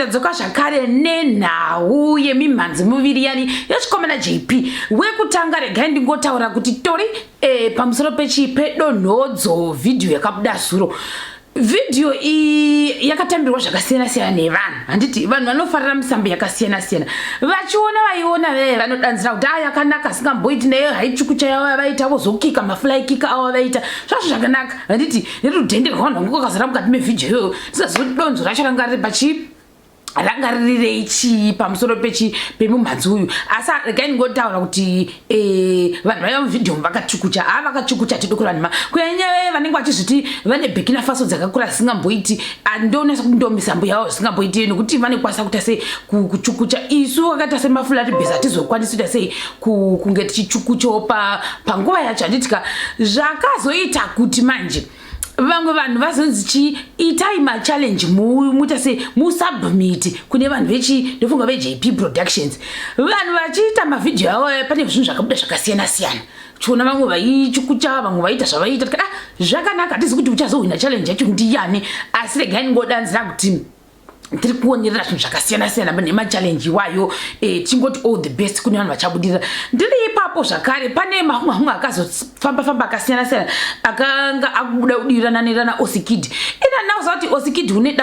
Ndadzoka zvakare nenhau yemimhanzi muviri yani yechikomana JP. Wekutanga, regai ndingotaura kuti tori pamusoro pechi pedonhodzo vhidhiyo yakabuda zuro. Vhidhiyo iyi yakatambirwa zvakasiyana siyana nevanhu, handiti? Vanhu vanofarira misambo yakasiyana siyana vachiona, vaiona vee vanodanzira kuti a yakanaka, singamboiti neyo haichukucha yavo vaita vozokika mafly kick avo vaita zvazvo zvakanaka, handiti? Nerudhende rwavanhu vangu kwakazara mukati mevhidhiyo iyoyo. Tisaziva kuti donzo racho ranga riri pachii, ranga ririrei chii pamusoro pechi pemumhanzi uyu. Asi regai ndingotaura kuti vanhu vaiva muvhidhiyo vakachukucha, ha, vakachukucha tidi kuranhima, kunyanya vaya vanenge vachizviti vane Burkina Faso dzakakura zisingamboiti. Ndonasa kuti ndo misambo yavo zvisingamboiti, nekuti vanokwanisa kuita sei kuchukucha. Isu vakaita semaflat base hatizokwanisi kuita sei kunge tichichukuchawo panguva yacho, handitika? Zvakazoita kuti manje vamwe vanhu vazonzi chi itai machallenge, muita sei, musubmit kune vanhu vechi, ndofunga veJP Productions. Vanhu vachiita mavhidhiyo avo, pane zvinhu zvakabuda zvakasiyana siyana. Chiona vamwe vaichukucha, vamwe vaiita zvavaiita. Tikati, ah, zvakanaka. Hatizi kuti uchazohwina challenge yacho ndiyani, asi regai ndingodanzira kuti tiri kuonerera zvinhu zvakasiyana siyana nemachallenge iwayo. Tingoti all the best kune vanhu vachabudirira. Ndiri ipapo zvakare, pane mamwe amwe akazofamba famba akasiyana siyana akanga akubuda kudirirana nerana Osikid. Ina nauza kuti Osikid une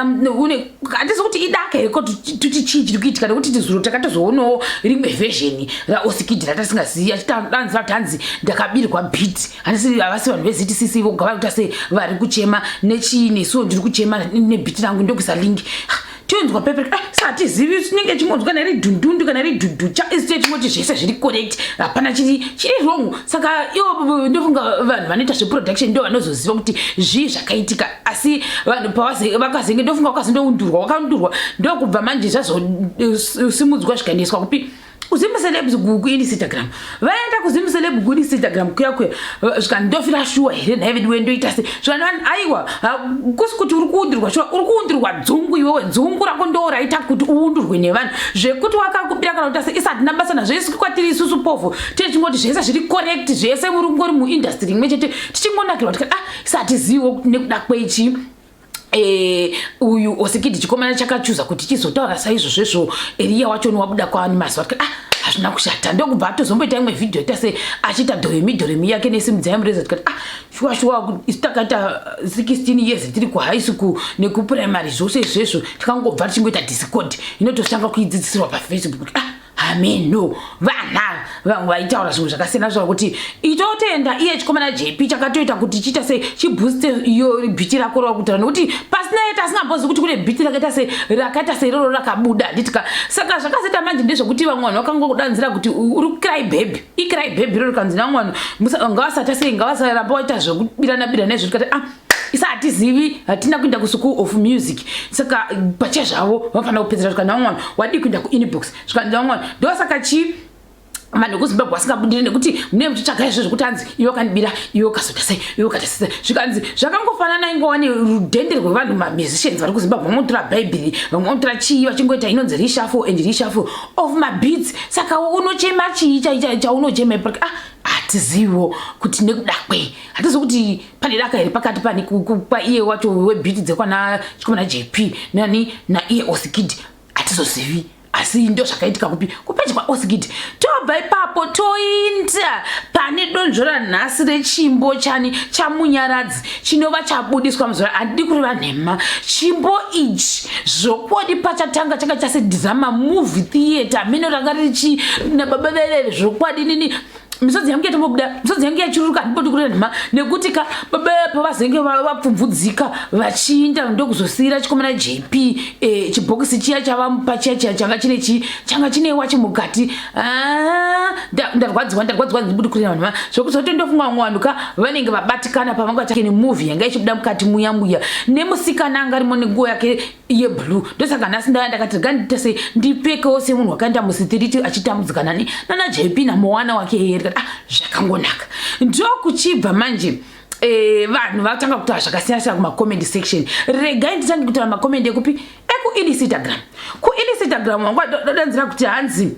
handisi kuti idaka here, ko tuti chii chiri kuitika? Nekuti tizuro takatozoonawo rimwe version raOsikid ratasingazivi, achidanzira kuti hanzi ndakabirwa beat. Handisi havasi vanhu veZTCC voga vari kuita sei, vari kuchema nechii? Nesuwo ndiri kuchema nebeat rangu. Ndokuisa link, tonzwa pepe. Ah, satizivi tinenge chingonzwa kana iri dhundundu kana iri dhudhucha, isi chingoti zvese zviri correct, hapana chiri wrong. Saka ivo ndofunga vanhu vanoita zveproduction ndo vanozoziva kuti zvii zvakaitika. Asi vanhu vakazenge, ndofunga vakazindoundurwa, vakaundurwa, ndokubva manje zvazosimudzwa zvikaendeswa kupi? KuZimcelebs, kuInstagram. Vaenda kuZimceleb, kuInstagram kuya kuya, zvikandofira shuwa here nhai vedu? Wendoita se zvikanzi, aiwa, kusi kuti uri kuundirwa shuwa, uri kuundirwa dzungu iwewe. Dzungu rako ndo raita kuti uundurwe nevanhu. Zvekuti wakakubira kana kuita se, isatina basa nazvo. Isi kwatiri isusu povho tine chingoti zvese zviri correct, zvese muri ngori muindustry imwe chete, tichingonakirwa. Tikati, ah, isatiziviwo nekuda kwechi uyu Osikidhi, chikomana chakachuza kuti chizotaura saizvozvezvo. Eriya wacho wabuda kwaani mazuva ati, ah, hazvina kushata. Ndokubva atozomboita imwe vhidhiyo ita se achiita dhoremi dhoremi yake nesimudzai mureza. Tikati, ah, shuwa shuwa, isu takaita 16 years tiri kuhigh school nekuprimary, zvose izvezvo tikangobva tichingoita discord inototanga kuidzidzisirwa paFacebook. Ah, hameno vana vamwe vaitaura zvimwe zvakasiyana zvaa kuti itotenda iye chikomana JP chakatoita kuti chiita sei, chibooste iyo beat rako rakutaura, nekuti pasina iye tasingambozivi kuti kune beat rakaita sei, rakaita sei iroro rakabuda, handitika? Saka zvakazoita manje ndezvekuti vamwe vanhu vakangokudanzira kuti uri cry baby, icry baby iro rikanzi navamwe vanhu ngavasata sei, ngavasaramba waita zvekubirana birana izvo. Tikati, ah, isa hatizivi, hatina kuenda kuschool of music, saka pachezvavo vanofanira kupedzera. Zvikanzi vamwe vanhu, wadii kuenda kuinbox? Zvikanzi vamwe vanhu, ndosaka chii vanhu vekuZimbabwe vasingabudiri, nekuti mune muchitsvaga izvo zvekuti hanzi iwe wakandibira, iwe ukazoita sei, iwe ukaita sei. Zvikanzi zvakangofanana, ingova nerudhende rwevanhu, mamusicians vari kuZimbabwe, vamwe vanotora bhaibheri, vamwe vanotora chii, vachingoita inonzi reshuffle and reshuffle of mabeats. Saka unochema chii chaunochema? Ah, hatiziviwo kuti nekuda kwei. Hatizivi kuti pane daka here pakati pani kwaiye wacho webeat dzekwana chikomana JP nani naiye Osikid, hatizozivi. Asi ndo zvakaitika kupi? Kupeji kwaOsikid. Tobva ipapo toinda pane donzvo ranhasi rechimbo chani, chaMunyaradzi, chinova chabudiswa muzuva. Handidi kureva nhema, chimbo ichi zvokwadi pachatanga changa chasedrama movie theatre mino ranga riri nababa veveve. Zvokwadi nini misodzi yangu yatombobuda, misodzi yangu yachiruruka. Handibodi kureva nhema, nekuti ka baba pavazenge vapfumvudzika vachiinda, ndokuzosiyira chikomana JP chibhokisi chiya chavamupa chiya chiya changa chine chii, changa chine wachi mukati. Ah, ndarwadziwa, ndarwadziwa, ndibudi kureva nhema. Zvekuzoti ndofunga vamwe vanhu ka vanenge vabatikana pavanga vachine movie yanga ichibuda mukati muya muya nemusikana anga arimo nenguo yake yeblue. Ndosaka nhasi ndaya ndakati rega ndiite sei, ndipfekewo semunhu wakaenda mustiriti achitambudzika nani nana JP namowana wake here. Ndikati, ah, zvakangonaka. Ndokuchibva manje vanhu vatanga kutaura zvakasiyana siyana kumacomment section. Regai nditange kutaura macomment ekupi? EkuInstagram. KuInstagram wangu adanzira kuti hanzi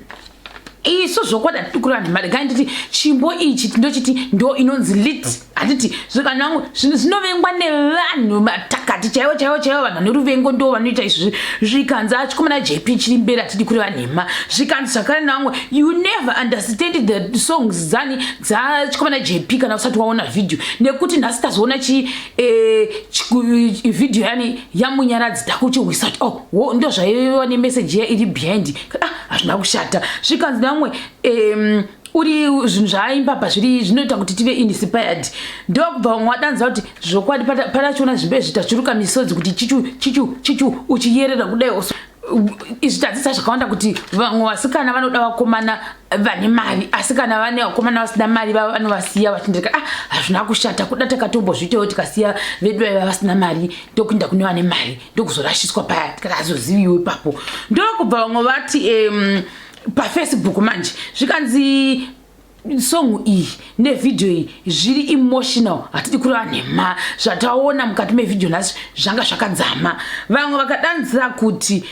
Isu zvokwadi hatidi kureva nhema, regai nditi chimbo ichi tindochiti ndo inonzi lit, handiti? Zvikanangu zvinhu zvinovengwa nevanhu matakati chaivo chaivo chaivo, vanhu vane ruvengo ndo vanoita izvi. Zvikanzi achikomana JP chiri mberi, hatidi kureva nhema. Zvikanzi zvakare navamwe, you never understand the songs dzani dzachikomana JP kana usati waona vhidhiyo, nekuti nhasi tazoona chi eh, vhidhiyo yani yaMunyaradzi, takuchihwisa kuti oh, ndo zvaiva nemeseji iya iri behind. Ah, hazvina kushata. Zvikanzi navamwe, uri zvinhu zvaaimba pa zviri zvinoita kuti tive inspired. Ndokubva vamwe vadanza kuti zvokwadi patachiona zvimbe izvi tachiruka misodzi kuti chichu chichu chichu uchiyerera kudai. Izvi tadzidza zvakawanda kuti vamwe vasikana vanoda vakomana vane mari, asi kana vane vakomana vasina mari vanovasiya vachindeka. Ah, hazvina kushata, kuda takatombozviitawo tikasiya vedu vaiva vasina mari, ndokuinda kune vane mari, ndokuzorashiswa paya tikati hazoziviwo ipapo. Ndokubva vamwe vati paFacebook manje, zvikanzi song iyi nevhidhiyo iyi zviri emotional, hatidi kureva nhema, zvataona mukati mevhidhiyo nhasi zvanga zvakadzama. Vamwe vakadanzira kuti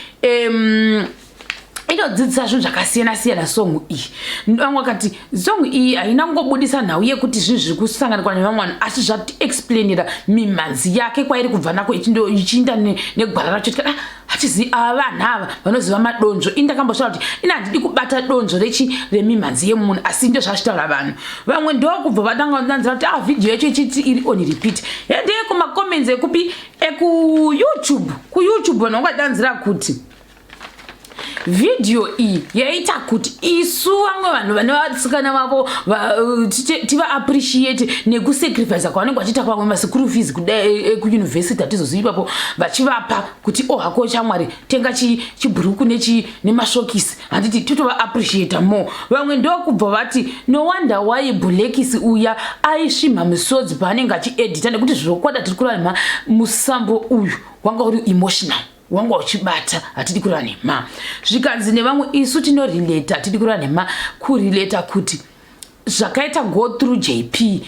inodzidzisa zvinhu zvakasiyana siyana song iyi. Vamwe vakati song iyi haina kungobudisa nhau yekuti zvinhu zviri kusanganikwa nevamwe vanhu, asi zvatiexplainira mimhanzi yake kwairi kubva nako ichiinda negwara racho. Tikati ah, hatizivi ava vanhu ava vanoziva madonzvo. Ini ndakambosvaa kuti ini handidi kubata donzvo rechi remimhanzi yemunhu, asi ndo zvazvitaura vanhu. Vamwe ndokubva vatanga vanzira kuti ah, vhidhiyo yacho ichiti iri on repeat. Hendeye kumacomments ekupi, ekuYouTube. KuYouTube vanhu vangadanzira kuti vhidhiyo iyi yaita kuti isu vamwe vanhu vane vasikana vavo tivaappreciate nekusacrifice kwavanenge vachiita pamwe maschool fees kudai ekuyunivhesiti, hatizozivi ipapo vachivapa kuti o oh, hako shamwari, tenga chibhuruku nemasokisi, handiti? Totovaappreciata more. Vamwe ndokubva vati no wonder why Bulekisi uya aisvimha misodzi paanenge achiedita, nekuti zvokwada tiri kurarama musambo uyu wanga uri emotional, wanga uchibata, hatidi kureva nhema. Zvikanzi nevamwe, isu tinorelata, hatidi kureva nhema, kurelata kuti zvakaita go through JP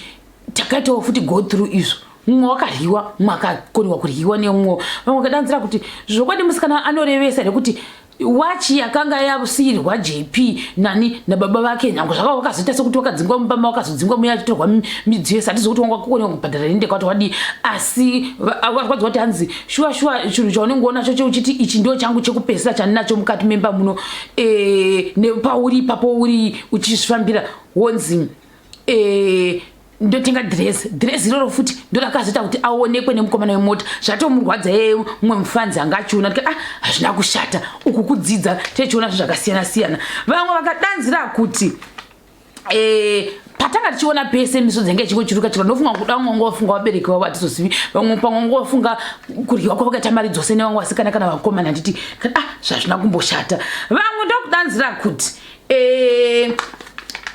takaitawo futi go through izvo, mumwe wakaryiwa, mumwe akakoniwa kuryiwa nemumwe. Vamwe vakadanzira kuti zvokwadi musikana anorevesa nekuti wachi yakanga yasiyirwa JP nani nababa vake, nyange zvaka wakazoita sekuti wakadzingwa mumba, wakazodzingwa muya achitorwa midziyo yese, hatizi kuti wanga wakakoniwa kubhadhara rende kwati wadii, asi varwadziwa kuti hanzi shuwa shuwa chinhu chaunenge unacho uchiti ichi ndo changu chekupedzisira chandinacho mukati memba muno, nepauri ipapo uri uchizvifambira, wonzi ndotenga dress, dress iroro futi ndorakazoita kuti aonekwe nemukomana wemota, zvatomurwadza yeye mumwe mufanzi anga achiona. Ndikati ah, hazvina kushata, uku kudzidza, tichiona zvinhu zvakasiyana siyana. Vamwe vakadanzira kuti patanga tichiona pese misodzi yange ichingochiruka chiruka, ndofunga kuda vamwe vanga vafunga vabereki vavo, hatizozivi, vamwe pamwe vanga vafunga kuryiwa kwavakaita mari dzose nevamwe vasikana kana vakomana, handiti? Ah, zvazvina kumboshata. Vamwe ndokudanzira kuti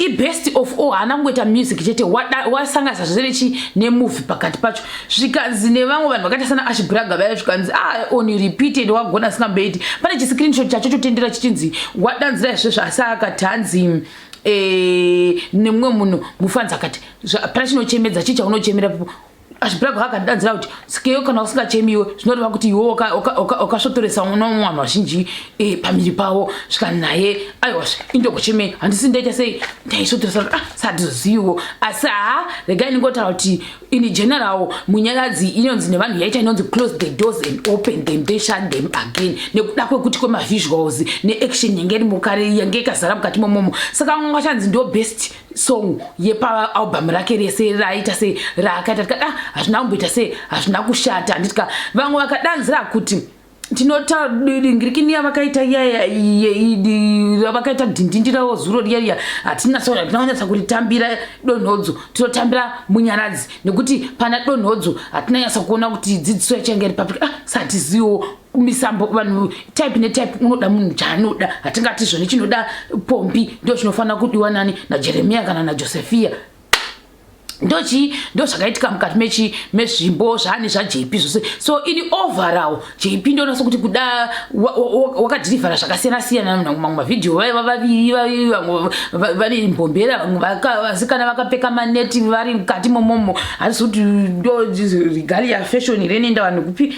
ibest of all, haana kungoita music chete, wasanganisa zvese nechi nemovie pakati pacho. Zvikanzi nevamwe vanhu vakaita sana Ashbraga vaya, zvikanzi ah, on repeated, wagona singamboiti. Pane chiscreenshot chacho chotendera chichinzi wadanzira izvezvo, asi akati hanzi nemumwe munhu mufanzi akati pana chinochemedza, chii chaunochemera? Ashbraga akadanzira kuti sikeyo kana usingachemiwe zvinoreva kuti iwe wakasvotoresa unomwe vanhu vazhinji pamiri pavo. Svika naye aiwa, indogochemei, handisi ndaita sei, ndaisvotoresa. Ah, satizoziviwo, asi haa, regai ndingotaura kuti in general Munyaradzi inonzi nevanhu yaita inonzi close the doors and open them, they shut them again, nekuda kwekuti kwemavisuals neaction yange iri mukare yange ikazara mukati momomo. Saka vamwe vachanzi ndo best song yepaalbum rake rese raaita sei raakaita. Tikati ah, hazvina kumboita sei, hazvina kushata, handitika? Vamwe vakadanzira kuti tinota ngirikini yavakaita iyaya vakaita dhindindi ravo zuro riya riya, hatina kunyatsa kuritambira donhodzo, tinotambira Munyaradzi nekuti pana donhodzo hatina nyatsa kuona kuti dzidziso yachange iri papi. Ah, satiziwo misambo, vanhu type netype, unoda munhu chaanoda, hatingati zvoni chinoda pombi ndo chinofanira kudiwa nani, naJeremiya kana naJosefia. Ndochii, ndo zvakaitika mukati mechi mezvimbo zvaane zvaJP zvose. So in overall JP ndoona sekuti kuda wakadhirivhara zvakasiyana siyana. Mamwe mavhidhiyo vaiva vaviri vaviri, vamwe vane mbombera, vamwe vasikana vakapfeka maneti vari mukati momomo, handisi kuti ndo regalia fashion renoenda vanhu kupi,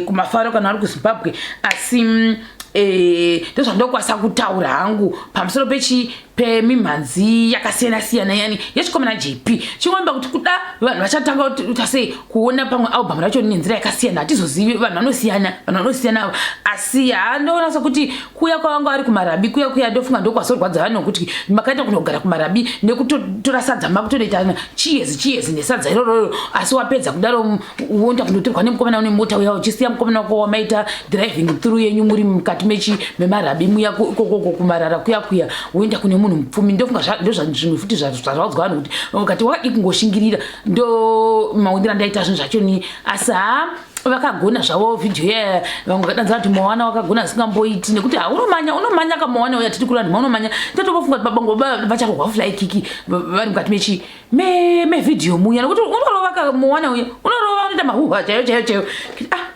kumafaro kana vari kuZimbabwe, asi Eh, ndozvandokwanisa kutaura hangu pamusoro pechi pemimhanzi yakasiyana siyana yani yechikomana jp chingomba kuti kuda vanhu vachatanga kuita sei kuona pamwe album racho nenzira yakasiyana hatizozivi vanhu vanosiyana vanhu vanosiyana asi handoona sekuti kuya kwavanga vari kumarabi kuya kuya ndofunga ndokwazorwadza vanhu nokuti makaita kunogara kumarabi nekutotora sadza makutonoita chiyezi chiyezi nesadza irororo asi wapedza kudaro woenda kundotorwa nemukomana une mota uya uchisiya mukomana wako wamaita driving through yenyu muri mukati mechi memarabi muya ikokoko kumarara kuya kuya woenda kune munhu mupfumi ndofunga ndozvimwe futi zvazvaudzwa vanhu kuti ukati wakadii kungoshingirira ndo maundira ndaita zvinhu zvacho ni asi haa vakagona zvavo vhidhiyo iya vamwe vakadanzira kuti mowana wakagona asingamboiti nekuti ha unomanya unomanya kamowana uya tiri kuri vanhu maunomanya totovofunga kuti babango vacharohwa fly kiki vari mukati mechi mevhidhiyo muya nekuti unorova kamowana uya unorova unoita mahuhwa chaiyo chaiyo chaiyo ah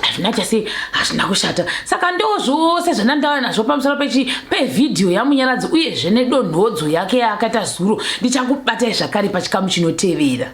hazvina chase hazvina kushata saka ndo zvose zvandandava nazvo pamusoro pechi pevhidhiyo yamunyaradzi uyezve nedonhodzo yake yaakaita zuro ndichakubatai zvakare pachikamu chinotevera.